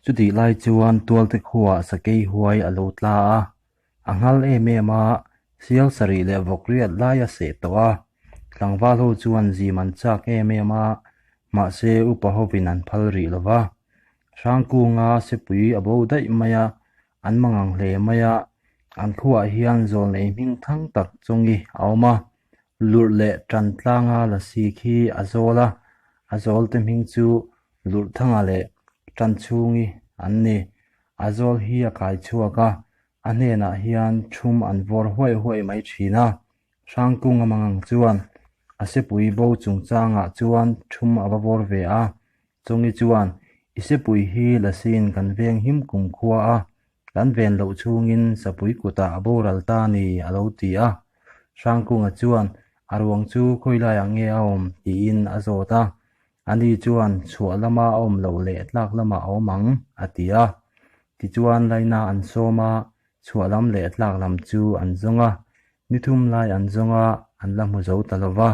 Chutih lai chuan Tualte khuaah sakei huai a lo tla a, a nghal em em a, sial sarih leh vawk riat lai a seh tawh a. Tlangval ho chuan zim an chak em em a, mahse upa hovin an phal rih lo va. Hrangkunga sepui a bo daih mai a, an mangang hle mai a, an khuaah hian zawlnei hming thang tak chawngi a awm a, lurh leh tan tlanga lasi khi a zawl a, a zawlte hming chu Lurhthanga leh Tanchhungi an ni. A zawl hi a kai chhuak a, a hnenah hian thum an vawr huai huai mai thin a, Hrangkunga mangang chuan a sepui bo chungchangah chuan thum a va vawr ve a, Chawngi chuan i sepui hi lasiin kan veng him kum khua a, kan ven loh chhungin sapui kutah a boral ta ni a lo ti a. Hrangkunga chuan a ruang chu khawilaiah nge a awm tiin a zawt a, ani chuan chhuah lama a awm loh leh tlak lamah a awm ang a ti a. Tichuan laina an sawm a, chhuah lam leh tlak lam chu an zawng a, ni thum lai an zawng a, an la hmu zo ta lo va.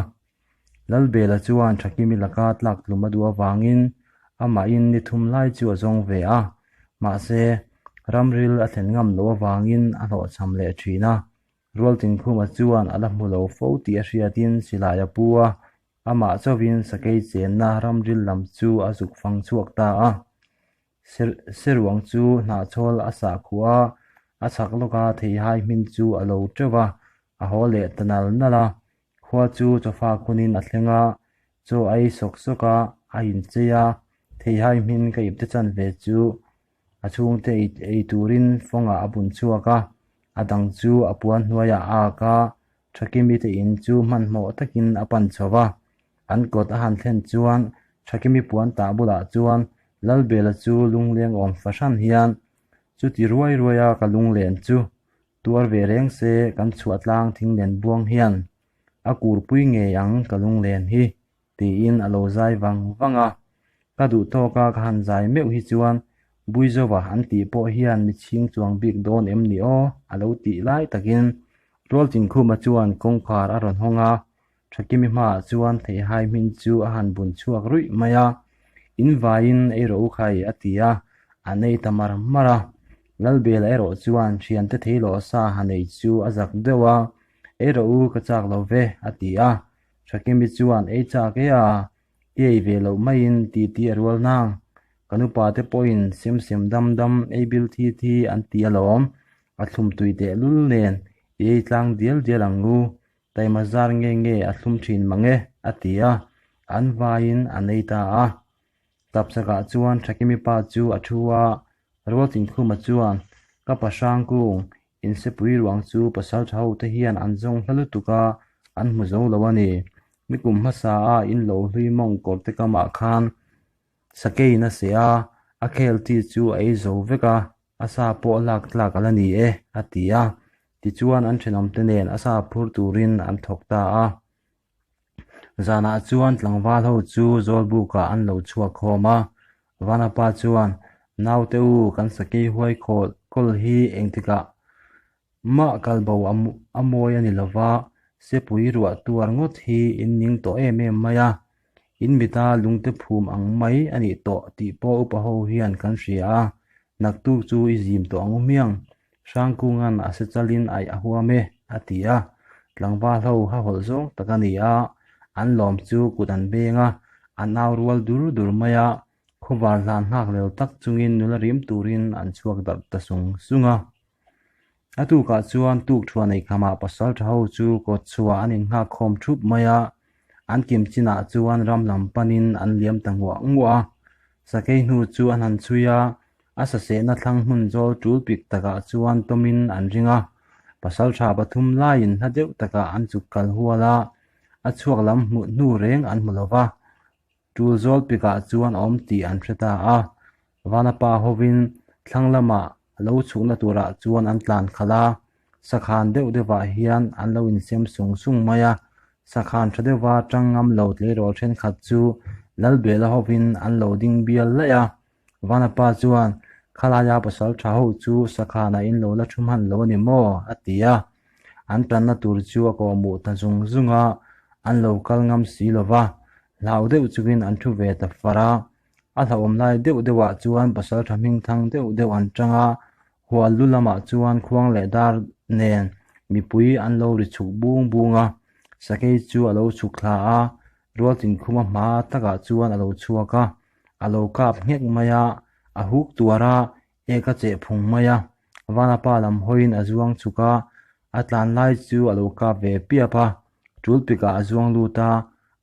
Lalbela chuan Thakimi laka tlak tlum a duh avangin amahin ni thum lai chu a zawng ve a, mahse, ramril a thlen ngam loh avangin a hlawhchham leh thin a. Rualtinkhuma chuan a la hmu lo fo tih a hriatin silai a pu a, amah chauhin sakei chenna ramril lam chu a zuk fang chhuak ta a. Seruang chu hnahchhawl a sah khuh a, a chhak lawka theihai hmin chu a lo teuh va, a haw leh ta nal nal a. Khua chu chawfa khunin a thleng a, chaw a ei sawk sawk a, a inchei a, theihai hmin ka ipte chanve chu a chhungte ei turin fawngah a bun chhuak a, a dang chu a puan hnuaiah a ak a, Thakimi te in chu hmanhmawh takin a pan chho va. An kawt a han thlen chuan Thakimi puan tah bulah chuan Lalbela chu lungleng awm fahran hian chuti ruai ruaia ka lunglen chu tuar ve reng se kan chhuah tlang thinglen buang hian a kurpui ngei ang ka lunglen hi tiin a lo zai vang vang a. Ka duh tawka ka han zai meuh hi chuan Buizova an tih pawh hian mi chhing chuang bik dawn em ni aw a lo tih lai takin Rualtinkhuma chuan kawngkhar a rawn hawng a, Thakimi hmaah chuan theihai hmin chu a han bun chhuak ruih mai a, In vaiin ei rawh u khai a ti a, an ei ta mar mar a. Lalbela erawh chuan thiante theilawh sa han ei chu a zak deuh a, Ei rawh u ka chak lo ve a ti a. Thakimi chuan ei chak e a, i ei ve loh maiin ti ti a rual nang. Ka nupa te pawhin sem sem dam dam ei bil thi thi an ti alawm, a thlum tui tehlul nen i ei tlang dial dial ang u Taima zar nge nge a thlum thin mang e, a ti a, an vaiin a nei ta a. Tapchakah chuan Thakimi pa chu a thu a, Rualtinkhuma chuan, Ka pa Hrangkung, insepui ruang chu pasaltha hote hian an zawng hla lutuk a, an hmu zo lo a ni. Nikum hmasa a in lo hlui mawng kawrte kamah khan sakeiin a seh a, a khel chi chu a ei zo vek a, A sa pawh lak tlak a la ni e, a ti a. Tichuan an thenawmte nen a sa phur turin an thawk ta a. Zanah chuan tlangval ho chu Zawlbukah an lo chhuak khawm a. Vanapa chuan, Naute u, kan sakei huai khawl kawl hi engtikah mah kalbo a mawi a ni lova, sepui ruah tuar ngawt hi in ning tawh em em mai a. In mita lungte phum ang mai a nih tawh tih pawh upa ho hian kan hria a, naktuk chu i zim tawh ang u hmiang, Hrangkunga'n a se chalin aih a huam e, a ti a. Tlangval ho ha hawlh zawng tak a ni a, an lawm chu kut an beng a, an au rual dur dur mai a, khawvar hlan nghak lel tak chungin nula rim turin an chhuak darh ta sung sung a. A tukah chuan tukthuan eikhamah pasal tha ho chu kawt chhuah an innghak khawm thup mai a, an kim chinah chuan ram lam panin an liam ta nguah nguah a. Sakei hnu chu an han chhui a, a sasehna thlang hmun zawl tul pik takah chuan tawmin an ring a. Pasal tha pathum laiin hla deuh takah an chuk kal hual a, a chhuak lam hmuh hnu reng an hmu lo va. Tul zawl pikah chuan a awm tih an hre ta a, Vanapa hovin thlang lamah a lo chhukna turah chuan an tlan khalh a, sakhan deuh deuhah hian an lo insem sung sung mai a, sakhan tha deuhva tang ngam lo tleirawl thenkhat chu Lalbela hovin an lo ding bial laih a, Vanapa chuan khalaia pasal tha ho chu sakhanah in lo la thu hman lo a ni maw? a ti a, an tanna tur chu a kawhmuh ta zung zung a, an lo kal ngam si lo va, hlau deuh chungin an thu ve ta far a. A hlauhawm lai deuh deuhah chuan pasalṭha hmingthang deuh deuh an ṭang a, hual lu lamah chuan khuang leh dar nen mipui an lo ri chhuk bung bung a. Sakei chu a lo chhuk thla a, Rualtinkhuma hma takah chuan a lo chhuak a, a lo kap nghek mai a, a huk tuar a, ek a cheh phung mai a. Vanapa lam hawiin a zuang chhuk a, a tlan lai chu a lo kap ve piap a, tul pikah a zuang lut a,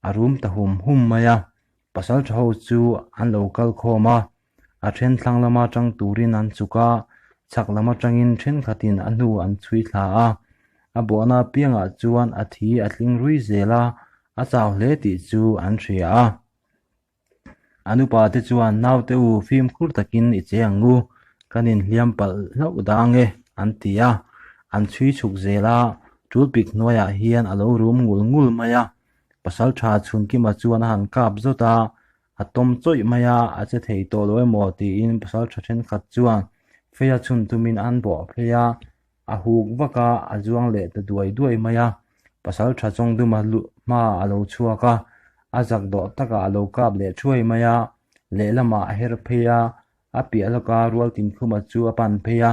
a rum ta hum hum mai a. Pasal tha ho chu an lo kal khawm a, a then thlang lama tang turin an chhuk a, chhak lam atangin thenkhatin a hnu an chhui thla a. A bawhna apiangah chuan a thi a tling rui zel a, a chau hle tih chu an hria a. An upa te chuan naute u fimkhur takin i che ang u, kan inhliam palh hlauh dah ang e an ti a, an chhui chhuk zel a, tul pik hnuaiah hian a lo rum ngul ngul mai a, Pasaltha Chhunkima chuan a han kap zawt a, a tawm chawih mai a, a che thei tawh lo emaw tiin pasaltha thenkhat chuan fei a chhun tumin an bawh phei a, a huk vak a, a zuang leh ta duai duai mai a. Pasaltha Chawngduma luh hmaah a lo chhuak a, a zak dawh takah a lo kap leh thuai mai a, lehlamah a her phei a, a piah lawka Rualtinkhuma chu a pan phei a,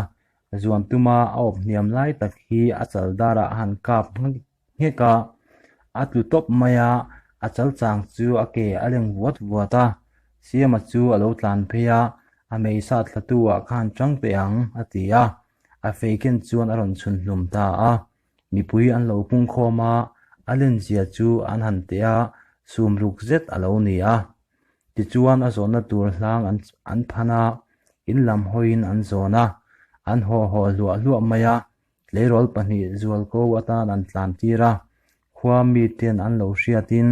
zuan tuma a awp hniam lai tak hi a chal darah a han kap nghek a, a tlu tawp mai a, a chal chang chu a ke a leng vuat vuat a, Siama chu a lo tlan phei a, a mei sat thla tu ah khan chang teh ang a ti a, a fei ken chuan a rawn chhun hlum ta a, mipui an lo pung khawm a, a len zia chu an han teh a, sum ruk zet a lo ni a, tichuan a zawnna tur hlang an an phan a, in lam hawiin an zawn a, an haw haw hluah hluah mai a, Tleirawl pahnih zualko atan an tlan tir a, khua miten an lo hriatin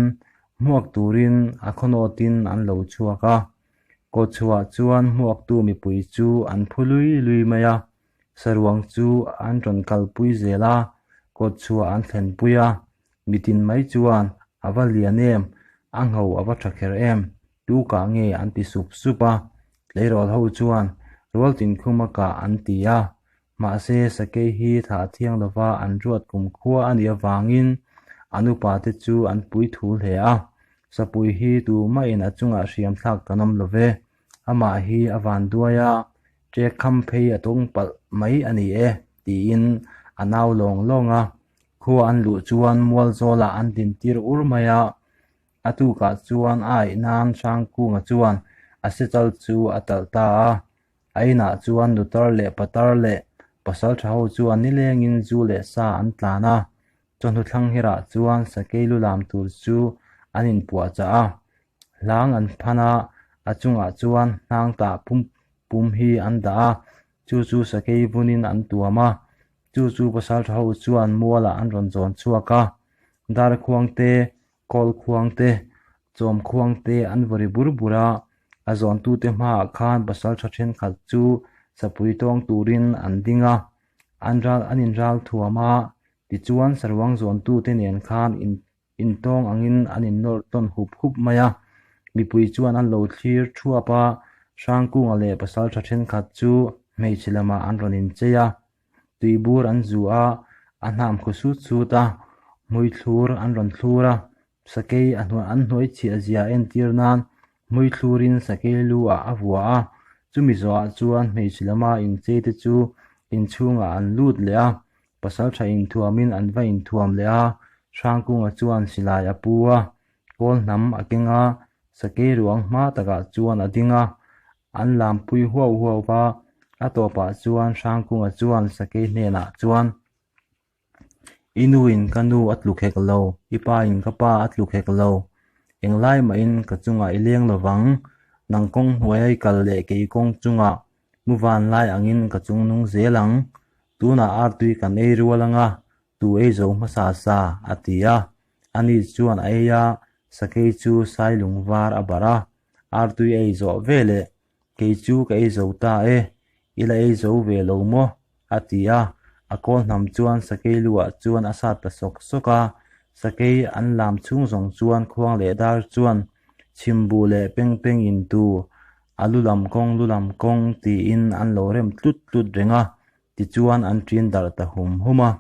hmuak turin a khawnawtin an lo chhuak a. Kawtchhuah chuan hmuaktu mipui chu an phu lui lui mai a, saruang chu an rawn kalpui zel a, kawtchhuah an thlenpui a, mitin mai chuan a va lian em, a ngho a va tha kher em, tukah nge an ti sup sup a, tleirawl ho chuan Rualtinkhuma kah an ti a, Mahse, sakei hi thah thiang lova an ruat kum khua a nih avangin an upate chu an pui thu hle a. Sapui hi tumahin a chungah hriam thlak kan awm lo ve. Amah hi a van duai a, ṭek kham phei a tawng palh mai a ni e, tiin a nau lawng lawng a. Khua an luh chuan mual zawlah an dintir ur mai a. A tukah chuan a aih nan Hrangkunga chuan a sechal chu a talh ta a. A inah chuan nutar leh patar leh pasal tha ho chuan nilengin zu leh sa an tlan a, chawhnu thlang hirah chuan sakei lu lam tur chu an inpuahchah a, hlang an phan a, a chungah chuan hnang tah pum pum hi an dah a, chu chu sakei vunin an tuam a, chu chu pasal tha ho chuan mualah an rawn zawn chhuak a, darkhuang te Kawl khuang te, chawm khuang te an vaw ri bur bur a, a zawntute hmaah khan pasal tha thenkhat chu sapui tawng turin an ding a, an ral an inral thuam a, tichuan saruang zawntute nen khan in intawng angin an innawr tawn hup hup mai a, mipui chuan an lo thlir thuap a, Hrangkunga leh pasal tha thenkhat chu hmeichhe lamah an rawn inchei a. Tuibur an zu a, a hnam khu sut sut a, hmui thlur an rawn thlur a, sakei a hnuai an hnuai chhiah zia entir nan hmui thlurin sakei lu ah a vua a, chumi zawhah chuan hmeichhe lama inchei te chu inchhungah an lut leh a, pasaltha inthuamin an va inthuam leh a, Hrangkunga chuan silai a pu a, kawl hnam a keng a, sakei ruang hma takah chuan a ding a, An lampui huau huau va, a tawpah chuan Hrangkunga chuan sakei hnenah chuan, I nuin ka nu a tluk hek lo, i pain ka pa a tluk hek lo. Englai mahin ka chungah i leng lo vang, nang kawng hnuaia i kal leh kei kawng chungah mu van lai angin ka chung nung zel ang. Tunah artui kan ei rual anga, tu ei zo hmasa sa, a ti a. Ani chuan a ei a, sakei chu sailung var a barh a, Artui ei zawh ve leh, Kei chu ka ei zo ta e, i la ei zo ve lo maw? a ti a, a kawl hnam chuan sakei luah chuan a sat ta sawk sawk a, sakei an lam chhung zawng chuan khuang leh dar chuan chhimbuh leh peng peng in tu, a lu lam kawng lu lam kawng tiin an lo rem tlut tlut reng a, tichuan an ṭin darh ta hum hum a.